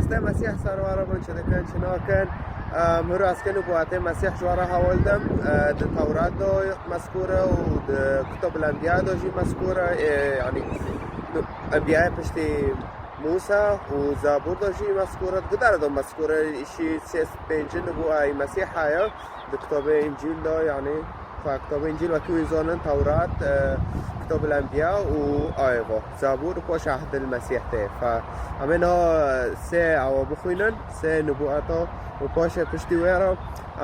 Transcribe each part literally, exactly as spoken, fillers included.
Te Mesîh ser we re bin çi dikin, çi nakin. Em, hûr ez ke nubûetê Mesîh ji we re hewl dim. E, di Tewrat de mezkûr e û di Kitab el-Enbiya de jî mezkûr e. E, yanî, nu-, Enbiyayê piştî Mûsa û Zabûr de jî mezkûr e. Di Gudara de mezkûr e. Îşî sê sed pêncî nubûa Mesîh heye. Di kitabê Încîl de, yanî, fa kitabê Încîl wekî wî zonin, Tewrat, e, Kitab el-Enbiya û ayê va Zabûr û paş Ehdil Mesîh tê. Fa em ê niha sê ewa bixwînin, sê nubûeta û paşê piştî wê re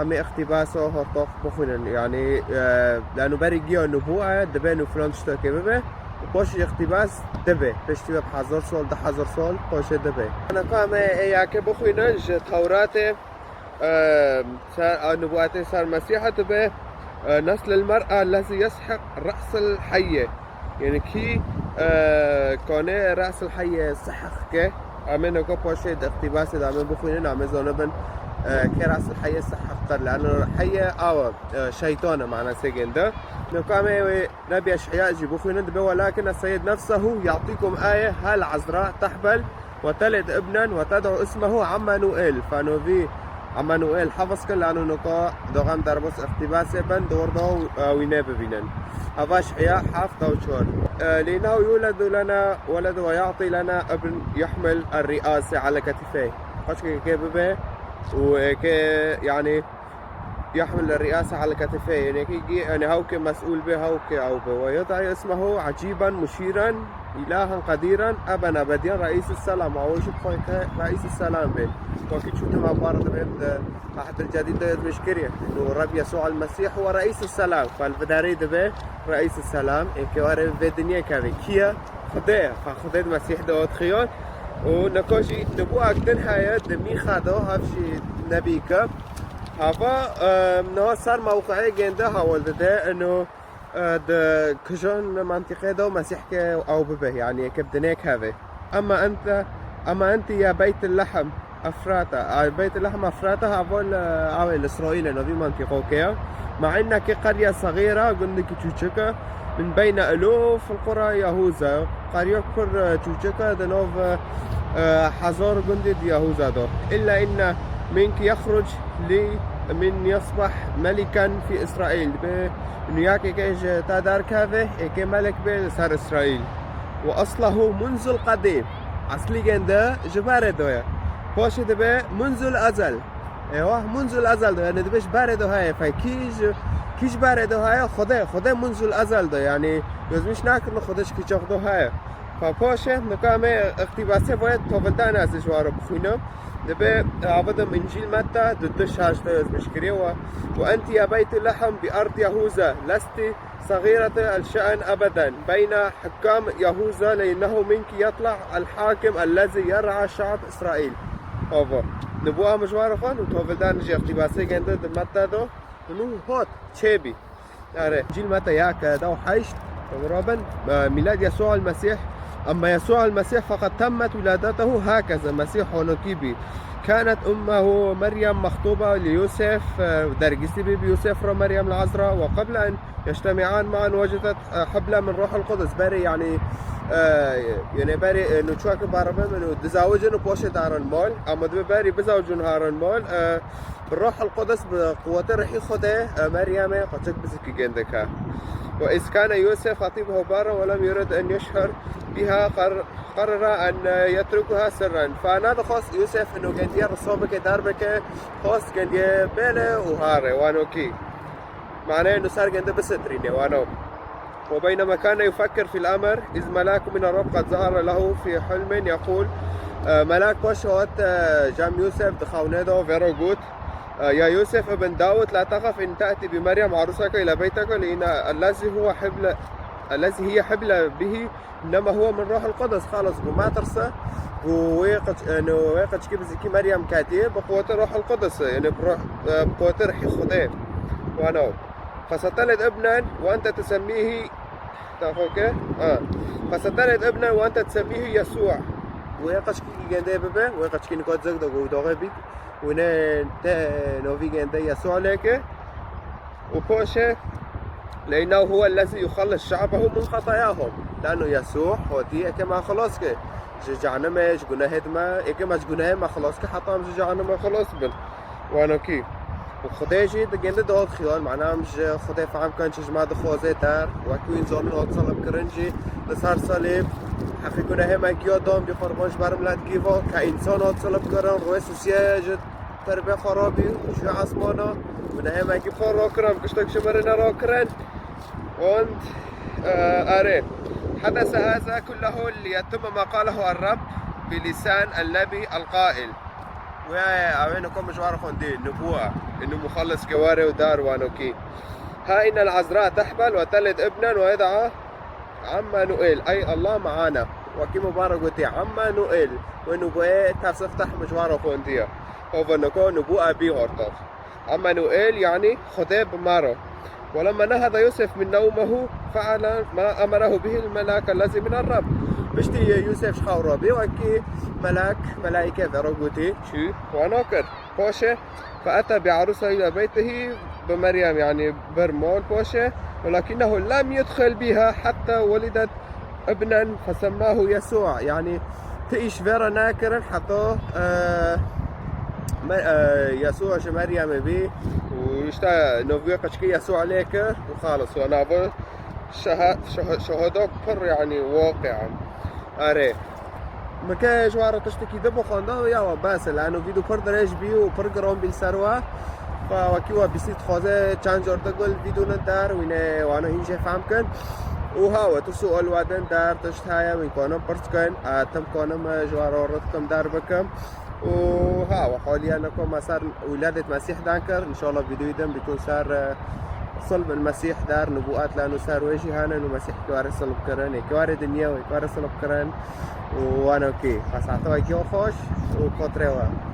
em ê iqtîbasa hortoq bixwînin. Yanî, e, lano berî giya nubûa dibe nû filan tiştekê bibe û paşê iqtîbas dibe. Piştî wê bi hezar sal, du hezar sal paşê dibe. Neka em ê ê yekê bixwînin ji Tewratê. Ehm, ser, a, nubûetê ser Mesîha dibe, e, "Nesl el-mer'a lezî yeshiq re's el-heyye." Yanî kî, e, kane re's el-heyye sihq ke, em ê neka paşê di iqtîbasê de em ê bixwînin, em ê zanibin, e, kê re's el-heyye sihq kir. Lano heyye awa, e, şeytan e manasê gênde. Neka em ê wê Nebi Eş'ya jî bixwînin, dibe "Welakin es-seyyid nefsehu ya'tikum aye, hel azra tahbel." "Ve telid ibnen ve ted'u ismehu Emmanuel." Fano vî Emmanuel hefz kir, lano neka doxem derbas iqtîbasê bin, dor da, e, wî nebibînin. Hava Eş'ya heft da û çar. E, "Lînnehu yuledu lena weled ve ya'ti lena ibn yahmil er-riase ale ketifey." Xweşkekê bibe û êkê, yanî, "yahmil er-riase ale ketifey." Yanî, kî, yanî, hewkê mes'ûl be, hewkê ew be. "Ve yud'e ismehu eciben muşîren, ilahen qedîren, eben ebediyen, reîs-i selam." Ew jî bixwe ke reîs-i selam be. Wekî çû dima bar dibên di Ehdil Cedîd de yozmîş kiriye. Nû Reb Yesû el-Mesîh we reîs-i selam. Fel vidarê dibe reîs-i selam. Ê ke were vê dinyê keve. Kî ye? Xwedê ye. Fa Xwedê di Mesîh de ot xiyon. Û neka jî nubûa din heye, di Mîxa de, hev jî nebî ke. Hava, e, niha ser mewqeyê gênde hewl dide, ino, e, di kijan mentiqê de Mesîh ke ew bibe, yanî yeke bi dinê keve. Ema ente, ema enti ya Beyt Lehm Efrata. A, Beyt Lehm Efrata hava li, ew ê li Îsraîl e, navî mentiqokê ye. Ma inneke qerye segîra, gundekî çûçik e. Min beyne elûf el qura Yahûza. Qerya kur, e, çûçik e, di nav, e, hezar gundê di Yahûza de. Îlla inne minki yexruc lî min yesbeh meliken fî Îsraîl. Bi niyakeke ji te derkeve, êkê melek bê li ser Îsraîl. Ve eslehu munzul qedîm. Eslî gênde ji berê de ye. Paşê dibe munzul ezel. Êwah, munzul ezel de, yanî dibe ji berê de heye. Fe kî ji, kî ji berê de heye? Xwedê, Xwedê munzul ezel de, yanî yozmîş nakirine Xwedê ji kî çax de heye. Fa paşê, nika em ê iqtîbasê voye tovildan ez ji waro bixwînim. Dibe, avidim Încîl Metta, di du şaş de yozmîş kiriye we. Ve enti ya Beytü Lehem bi ard Yahuza, lesti segîrete el şe'en ebeden. Beyna hukam Yahuza, leynehu minki yatla el hakim ellezî yer'a şa'b Îsraîl. Ava. Nubûa mijwara xwe, nû tovildan ji iqtîbasê gende di Metta do. Nû hot, çêbî. Are, Încîl Metta yak, e, da û heşt, Rabin, e, mîlad Yesû el-Mesîh. Ema Yesû el-Mesîh feqet temmet wîladetehu hakeze, Mesîh honokî bî. Kanet ummehu Meryem mextûba li Yûsef, e, dergîstî bî bi Yûsef re Meryem el-Ezra, ve qebla en yeçtemi'an ma'an wecedet, e, hibla min Ruhul Qudus. Berê, yanî, e, yanî berê, e, nû çuwek barabin min û dizawicin û poşê darin mal, ema dibe berî bizawicin harin mal, e, Bi Ruhul Qudus, bi quwetê Ruhî Xwedê, e, Meryemê qeçek bizikî gêndek e. Ve iz kane Yûsef xetîbehu barren ve lem yurid en yuşhir biha qer-, qerrera en, e, yetrukuha sirren. Fa nedixwest Yûsef ino gendiye riso bike, dar bike, xwest gendiye bêle û hare, wanokî. Manê nû ser gende bisitrîne, wano. وبينما كان يفكر في الأمر إذ ملاك من الرب قد ظهر له في حلم يقول، e, melak paş hat, e, cem Yûsef di xewnê de vê re got, e, ya Yûsef ibn Dawid, la texef in te'tî bi Meryem arûseke île beyteke, lîna ellezî huwe hibla, ellezî hiye hibla bihî, innema huwe min Ruhul Qudus, xalas, got metirse, got wê qeç-, e, no, wê qeçkî bizikî Meryem ketiye, bi quwetê Ruhul Qudus, yanî bi ruh, e, bi quwetê Ruhî Xwedê. Wano. Fesetelid ibnen ve ente tusemmihi, ta xwe ke, ha. Fesetelid ibnen ve ente tusemmihi Yesû. Wê qeçkî gende bibe, wê qeçkî nika zek de got daxê bît. Wîne te novî gende Yesû leke. Û poşe, leyna huwe lezî yuxellis şa'behu min xetayahum. Lano Yesû hotî eke ma xelas ke. ji cehennemê, ji gunehê dime, êkê me ji gunehê me xilas ke heta em ji cehennemê xilas bin. Wano kî. Û Xwedê jî digende dawet xiyan, mana em ji Xwedê fehm kin çi ji me dixwaze der, wekî însanên hat seleb kirin jî li ser selêb, heqî gunehê me giya dam bî qurban ji ber milet gîva, ke însan hat seleb kirin, rûyê sisiyê ji terbê xwe rabî, ji esmana, gunehê me gî xwe rakirin, em giştek ji me re nerakirin. Und, äh, erê. حدث هذا كله ليتم ما قاله الرب بلسان النبي القائل. Wê ew ê nikom ji war xwendî, nibûa, inu muxellis ke ware û dar wano kî. ها إن العذراء تحبل وتلد ابنا ويدعى عمانوئيل، أي الله معنا. Wekî Mubarek gotî, Ammanûêl. Wê nibûê tefsif tehm ji war xwendiye. Ova niko nibûa bî ortax. Ammanûêl, yani Xwedê bi me re. ولما نهض يوسف من نومه فعل ما أمره به الملاك الذي من الرب. Piştî Yûsef ji xew rabî, wekî melek, melaîke vê re gotî, çû wana kir. Paşê, فأتى بعروسه إلى بيته، bi Meryem, yani bir mal paşê, ولكنه لم يدخل بها حتى ولدت ابنا فسماه يسوع، yani ti îş vê re nekirin heta, e, me-, e, Yesûa ji Meryemê bî û işte novê qeçkê Yesûa lê kir û xalis we navê şehe-, şehe-, şehoda pir, yani waqian. Erê. Min ke ji we re tiştekî di bixwenda, ya we bes e. Lano vîdyo pir dirêj bî û pir giran bî li ser we. Fa wekî we bîsî dixwaze çend car digul vîdyo ne der, wîne wana hîn jê fehm kin. Û ha we tu sual we din der tişt heye, wîn kanim pirs kin, e, tim kanim, e, ji we re rid kim der bikim. Û ha we haliye niko me ser wîledêt Mesîh dan kir. Înşallah vîdyoyî din bîkun ser, e, silb el Mesîh der, nubûat lano ser wê jî hene, nû Mesîh ki were silb kirin, ê ki were dinya, wê ki were silb kirin. Û wano kî, xesate wekî xweş û kotrê we.